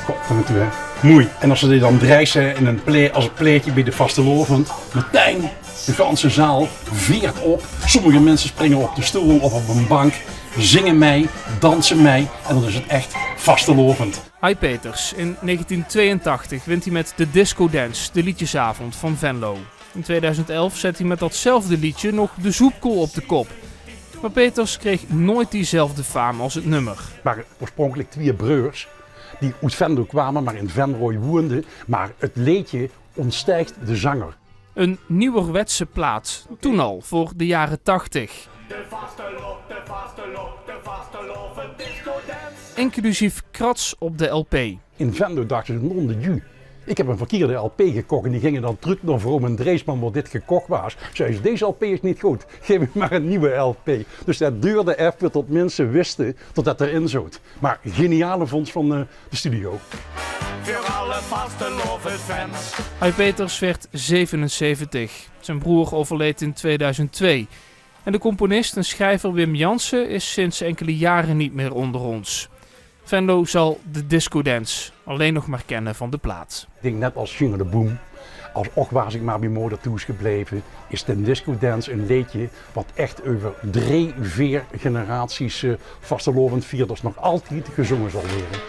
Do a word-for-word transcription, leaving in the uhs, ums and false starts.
Goh, dan bent u, hè. Moei. En as ze die dan dreise in ein plae-, as ein plaetje bie de vastelaovend, metein de ganse zaal veert op. Sommige minse springe op de stoel of op ein bank, zinge mei, danse mei en dan is het echt vastelaovend. Hai Peters. In negentien tweeëntachtig wint hij met de Disco Dance de liedjesavond van Venlo. In tweeduizend elf zet hij met datzelfde liedje nog de Zoepkoel op de kop. Maar Peters kreeg nooit diezelfde faam als het nummer. Ware oorspronkelijk twee breurs die uit Venlo kwamen, maar in Venray woonden. Maar het leedje ontstijgt de zanger. Een nieuwerwetse plaat, toen al, voor de jaren tachtig. De vastelo-, de vastelo-, de vastelaovend disco dance. Inclusief Krats op de L P. In Venlo dachten ze: "Non de Dieu, ik heb een verkeerde L P gekocht." En die gingen dan terug naar Vroom en Dreesman, waar dit gekocht was. Zei ze: "Deze L P is niet goed, geef u maar een nieuwe L P." Dus dat duurde even tot mensen wisten dat dat erin zat. Maar geniale vondst van, eh, de studio. Voor alle vastelaovendfans. Hai Peters werd zevenenzeventig. Zijn broer overleed in tweeduizend twee. En de componist en schrijver Wim Jansen is sinds enkele jaren niet meer onder ons. Venlo zal de discodance alleen nog maar kennen van de plaat. Ik denk net als Jingle de Boem, als Och waas ik maar bie moder thoes gebleven, is de discodance een leedje wat echt over drie, veer generaties, eh, vastelaovendvierders nog altijd gezongen zal worden.